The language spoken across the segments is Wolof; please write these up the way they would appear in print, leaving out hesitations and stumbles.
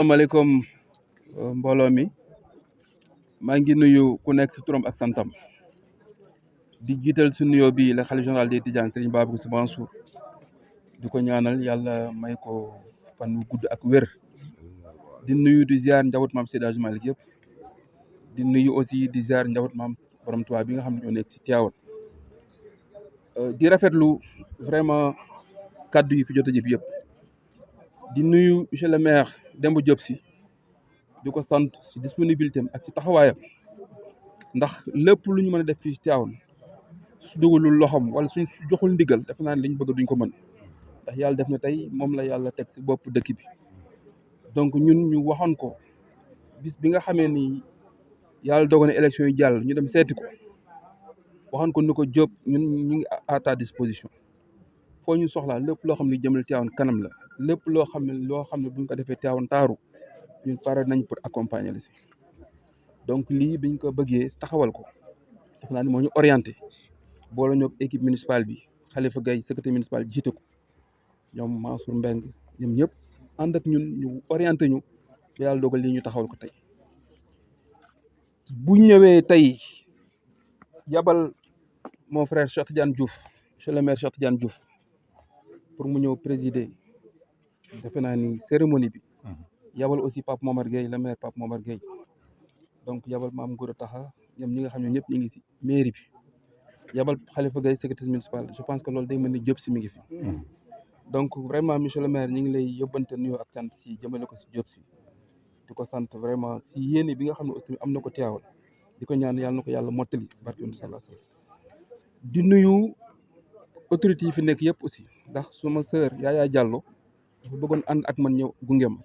asalaamaaleykum mbooloo mi maa ngi nuyu ku nekk si turam ak santam di jiital si nuyoo bi la xalifa général des Tidianes Serigne Babacar Sy Mansour di ko ñaanal yàlla may ko fan wu gudd ak wér di nuyu di ziar njaboot maam Seydi Hadji Malick yëpp di nuyu aussi di ziar njaboot maam borom Tuubaa bi nga xam ne ñoo nekk si Tivaouane di rafetlu vraiment kaddu yi fi jot a jëf yëpp di nuyu monsieur le maire Demba Diop Sy di ko sant si disponibilité am ak si taxawaayam ndax lépp lu ñu mën a def fii Tivaouane su dugalul loxoom wala suñ joxul ndigal def naa ne li ñu bëgg duñ ko mën ndax yàlla def na tey moom la yàlla teg si bopp dëkk bi donc ñun ñu waxoon ko bis bi nga xamee ni yàlla dogal na élection yi jàll ñu dem seeti ko waxoon ko ni ko Diop ñun ñu ngi à ta disposition foo ñu soxlaa lépp loo xam ne jëmale Tivaouane kanam la lépp loo xam ne buñ ko defee Tivaouane taaru ñun pare nañ pour accompagner la si donc lii biñ ko bëggee taxawal ko def naa ni moo ñu orienté boole ñoo équipe municipale bi Khalifa Gaye secrétaire municipal bi jiite ko ñoom Mansour Mbeng ñoom ñëpp ànd ak ñun ñu orienté ñu ba yàlla dogal lii ñu taxawal ko tey bu ñëwee tey yabal mon frère Cheikh Tidiane Diouf monsieur le maire Cheikh Tidiane Diouf pour mu ñëw présider defe naa ni cérémonie bi yabal aussi Pape Momar Gueye le maire Pape Momar Gueye donc yabal Mame Gora Taxa ñoom ñi nga xam ne ñëpp ñu ngi si mairie bi yabal Khalifa Gaye secrétaire municipal je pense que loolu day mel ni Diop Sy mi ngi fi donc vraiment monsieur le maire ñu ngi lay yóbbante nuyoo ak sant si jëmale ko si Diop Sy di ko sant vraiment si yéene bi nga xam ne aussi am na ko Tivaouane di ko ñaan yàlla na ko yàlla mottali barke Yonent sallallahu alayhi wasallam di nuyu autorités yi fi nekk yëpp aussi ndax suma sœur Yaya Diallo dafa bëggoon ànd ak man ñëw gungeem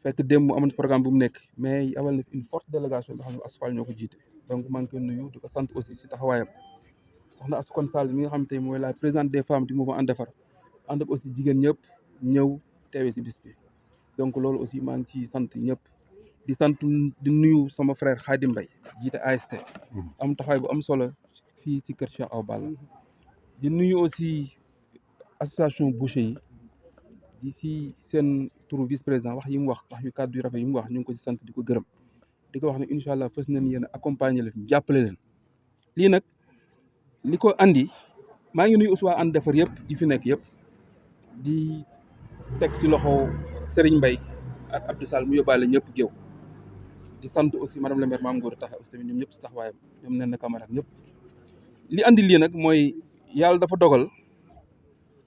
fekk démb amoon programme bu mu nekk mais yabal na une forte délégation boo xam ne Asfal ñoo ko jiite donc maa ngi koy nuyu di ko sant aussi si taxawaayam soxna Asukon Sall mi nga xam te mooy la présidente des femmes du mouvement And Defar ànd ak aussi jigéen ñëpp ñëw teewee si bis bi donc loolu aussi maa ngi ci sant ñëpp di sant di nuyu sama frère Khadim Mbaye jiite AST am taxawaay bu am solo fii ci kër Cheikh Awa Balla di nuyu aussi association boucher yi di si seen turu vice président wax yi mu wax yu kàddu yu rafet yi mu wax ñu ngi ko si sant di ko gërëm di ko wax ne incha allah fës nañ yéen accompagner leen jàppale leen lii nag li ko andi maa ngi nuyu aussi waa And Defar yëpp yi fi nekk yëpp di teg si loxo Serigne Mbaye ak Abdou Sall mu yóbbaale ñëpp géew di sant aussi madame le maire Mame Gora Taxa aussi tamit ñoom ñëpp si taxawaayam ñoom nen na Camara ak ñëpp li andi lii nag mooy yàlla dafa dogal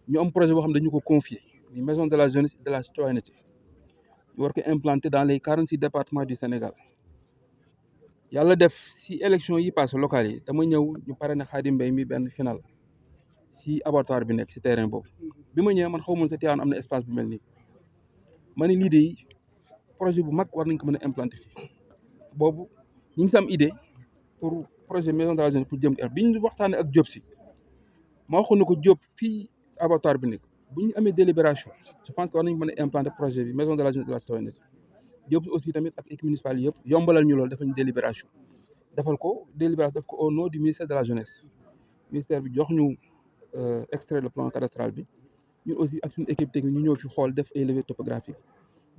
ñu am projet boo xam ne dañu ko confier une maison de la jeunesse et de la citoyenneté ñu war ko implanter dans les 46 départements du Sénégal yàlla def si élection yi passé locales yi dama ñëw ñu pare na Khadim Mbaye mi benn final si abattoir bi nekk si terrain boobu bi ma ñëwee man xaw ma sa Tivaouane am na espace bu mel nii ma ne lii de projet bu mag war nañ ko mën a implanter fii boobu ñu ngi si am idée pour projet maison de la jeunesse pour jëm bi ñu waxtaanee ak Diop Sy ma waxoon na ko Diop fii abattoir bi nekk bu ñu amee délibération je pense que war nañu mën a implanter projet bi maison de la jeunesse de la citoyenneté Diop aussi tamit ak équipe municipale yëpp yombalal ñu loolu defal ñu délibération def ko au nom du ministère de la jeunesse ministère bi jox ñu extrait le plan cadastral bi ñun aussi ak suñu équipe technique ñu ñëw fi xool def ay levée topographique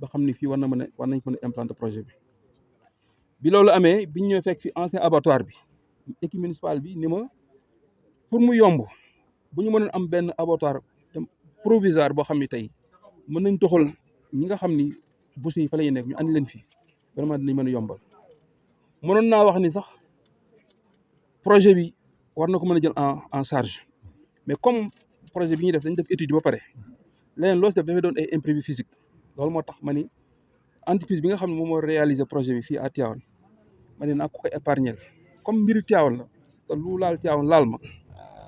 ba xam ni fii war nañ mën a implanter projet bi loolu amee bi ñu ñëw fekk fi ancien abattoir bi équipe municipale bi ni ma pour mu yomb bu ñu mënoon am benn abattoir provisoire boo xam ni tey mën nañ toxal ñi nga xam ni boucher yi fa la ñuy nekk ñu andi leen fii vraiment dinañ mën a yombal mënoon naa wax ni sax projet bi war na ko mën a jël en charge mais comme projet bi ñuy def dañ def étude ba pare leneen loo si def dafay doon ay imprévu physique loolu moo tax ma ni entreprise bi nga xam ne moom moo réaliser projet bi fii à Tivaouane ma ne naa ko épargner comme mbiru Tivaouane la te lu laal Tivaouane laal ma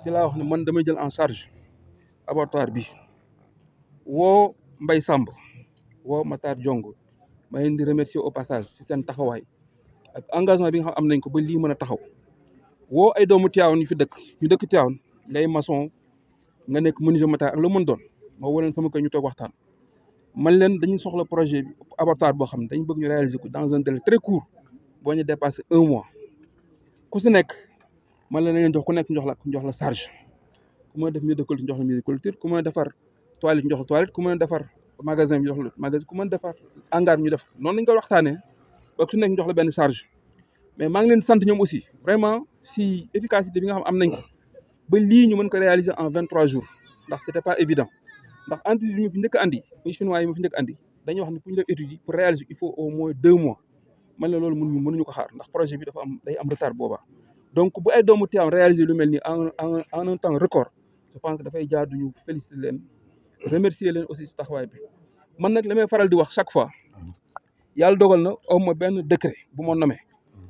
si laa wax ne man damay jël en charge abattoir bi woo Mbaye Samb woo Matar Diongo ma leen di remercier au passage si seen taxawaay ak engagement bi nga xam am nañ ko ba lii mën a taxaw woo ay doomu Tivaouane yu fi dëkk ñu dëkk Tivaouane ngay maçon nga nekk menuisier matériel ak lu mën doon ma woo leen sama kër ñu toog waxtaan man leen dañu soxla projet bi abattoir boo xam ne dañu bëgg ñu réaliser ko dans un délai très court boo ñu dépassé 1 mois ku si nekk man la leen jox ku nekk ñu jox la charge ku mën a def milieu de culture ñu jox la milieu de culture ku mën a defar toilette ñu jox la toilette ku mën a defar magasin bi jox la magasin ku mën defar hangar ñu def noonu lañ ko waxtaanee ba su nekk ñu jox la benn charge mais maa ngi leen sant ñoom aussi vraiment si efficacité bi nga xam am nañ ko ba lii ñu mën ko réaliser en 23 jours ndax c'était pas évident ndax entreprise yi mu fi njëkk a andi muy chinois yi mu fi njëkk a andi dañuy wax ne pour ñu def étude yi pour réaliser il faut au moins 2 mois man la loolu mënuñu ko xaar ndax projet bi dafa am day am retard boobaa donc bu ay doomu Tivaouane réaliser lu mel ni en un temps record je pense que dafay jaadu ñu féliciter leen remercier leen aussi si taxawaay bi man nag li may faral di wax chaque fois yàlla dogal na aw ma benn décret bu ma nommé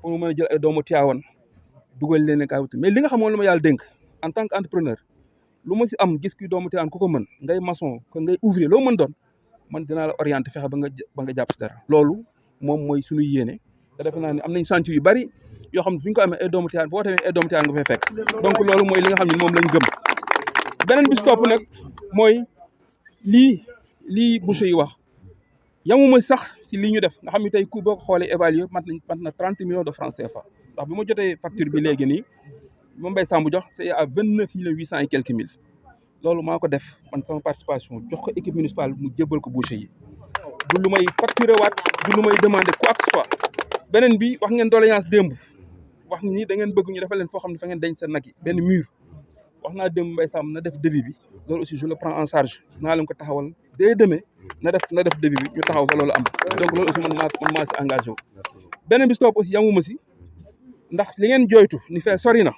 pour mu mën a jël ay doomu Tivaouane dugal leen ne kaay mais li nga xamoon lu ma yàlla dénk en tant que entrepreneur lu ma si am gis kuy doomu Tivaouane ku ko mën ngay maçon ko ngay ouvrier loo mën doon man dinaa la orienter fexe ba nga jàpp si dara loolu moom mooy suñu yéene te defe naa ne am nañ chantier yu bari yoo xam ne bu ñu ko amee ay doomu Tivaouane boo tamee ay doomu Tivaouane nga fay fekk donc loolu mooy li nga xam ne moom lañ gëm beneen bi si topp nag mooy lii boucher yi wax yamuma sax si lii ñu def nga xam ne tey coût boo ko xoolee évalué mat na 30 millions de francs CFA ndax bi ma jotee facture bi léegi nii ma Mbaye Samb jox c'est à 29 800 et quelques mille loolu maa ko def man sama participation jox ko équipe municipale mu jébbal ko boucher yi du lu may facturé waat du lu may demandé quoi que ce soit beneen bi wax ngeen doléance démb wax ni da ngeen bëgg ñu defal leen foo xam ne fa ngeen denc seen nag yi benn mur wax naa démb Mbaye Samb na def devis bi loolu aussi je le prends en charge naa leen ko taxawal dès demain na def devis bi ñu taxaw fa loolu am donc loolu aussi man maa si engagé wu beneen bi si topp aussi yamuma si ndax li ngeen jooytu ni fee sori na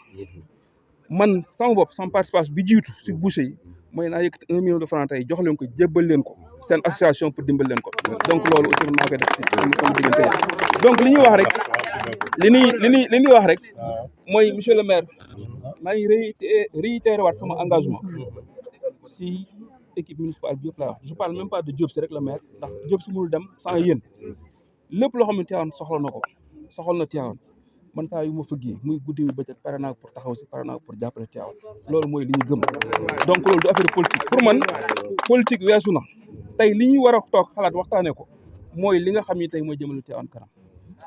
man sama bopp sama participation bi jiitu si boucher yi mooy naa yëkkati 1 million de francs tey jox leen ko jébbal leen ko seen association pour dimbal leen ko donc loolu aussi man maa koy def si sama diggante donc li ñuy wax rek li ñuy wax rek mooy monsieur le maire maa ngi réitéré waat sama engagement si équipe municipale bi yëpp laa wax je parle même pas de Diop si rek le maire ndax Diop si mënul dem sans yéen lépp loo xam ne Tivaouane soxla na ko soxal na Tivaouane man saa yu ma fëggee muy guddi yu bëccëg pare naa pour taxaw si pare naa pour jàppale Tivaouane loolu mooy li ñu gëm donc loolu du affaire politique pour man politique weesu na tey li ñu war a toog xalaat waxtaanee ko mooy li nga xam ni tey mooy jëmale Tivaouane kanam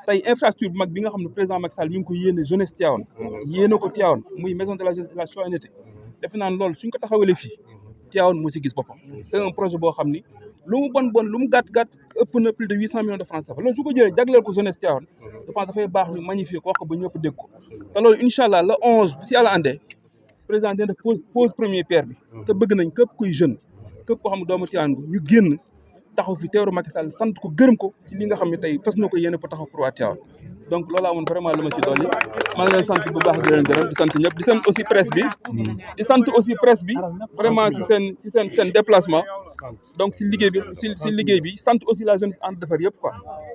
tey infrastructure bu mag bi nga xam ne président Macky Sall mi ngi ko yéene jeunesse Tivaouane yéene ko Tivaouane muy maison de la jeunesse de la citoyenneté defe naa loolu suñ ko taxawalee fii Tivaouane moo si gis boppam c'est un projet boo xam ni lu mu bon lu mu gàtt ëpp na plus de 800 millions de francs CFA loolu su ko jëlee jagleel ko jeunesse Tivaouane je pense dafay baax ñu magnifier ko wax ko ba ñëpp dégg ko te loolu incha allah le 11 si yàlla andee président dina def pose première pierre bi te bëgg nañ képp kuy jeune képp koo xam ne doomu Tivaouane ñu génn taxaw fi teeru Macky Sall sant ko gërëm ko si li nga xam ne tey fas na ko yéene pour taxaw pour waa Tivaouane donc loolu amoon vraiment lu ma ci dolli maa ngi leen sant bu baax di leen gërëm di sant ñëpp di sant aussi presse bi vraiment si seen déplacement donc si liggéey bi sant aussi la jeunesse ànd defar yëpp quoi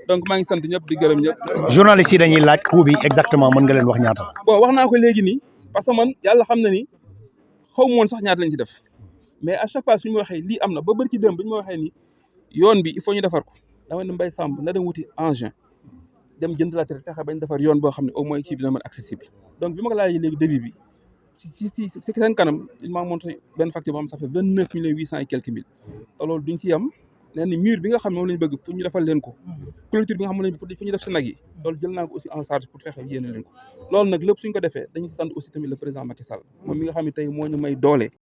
donc maa ngi sant ñëpp di gërëm ñëpp. journaliste yi dañuy laaj coût bi exactement mën nga leen wax ñaata la. bon wax naa ko léegi nii parce que man yàlla xam na ni xaw ma woon sax ñaata lañ ci def mais à chaque fois suñu ma waxee lii am na ba bëri ci démb bi ñu ma waxee ni yoon bi il faut ñu defar ko dama ne Mbaye Samb na dem wuti engin dem jënd la traite fexe bañ defar yoon boo xam ne au moins kii bi dina mën accessible donc bi ma ko laajee léegi début bi si seen kanam il m'a montré benn facture boo xam ça fait 29 800 et quelques mille te loolu duñ ci yem nee na mur bi nga xam ne moom lañ bëgg fu ñu defal leen ko clôture bi nga xam ne lañ fu ñu def si nag yi loolu jël naa ko aussi en charge pour fexe yéene leen ko loolu nag lépp suñ ko defee dañuy sant aussi tamit le président Macky Sall moom mi nga xam ne tey moo ñu may doole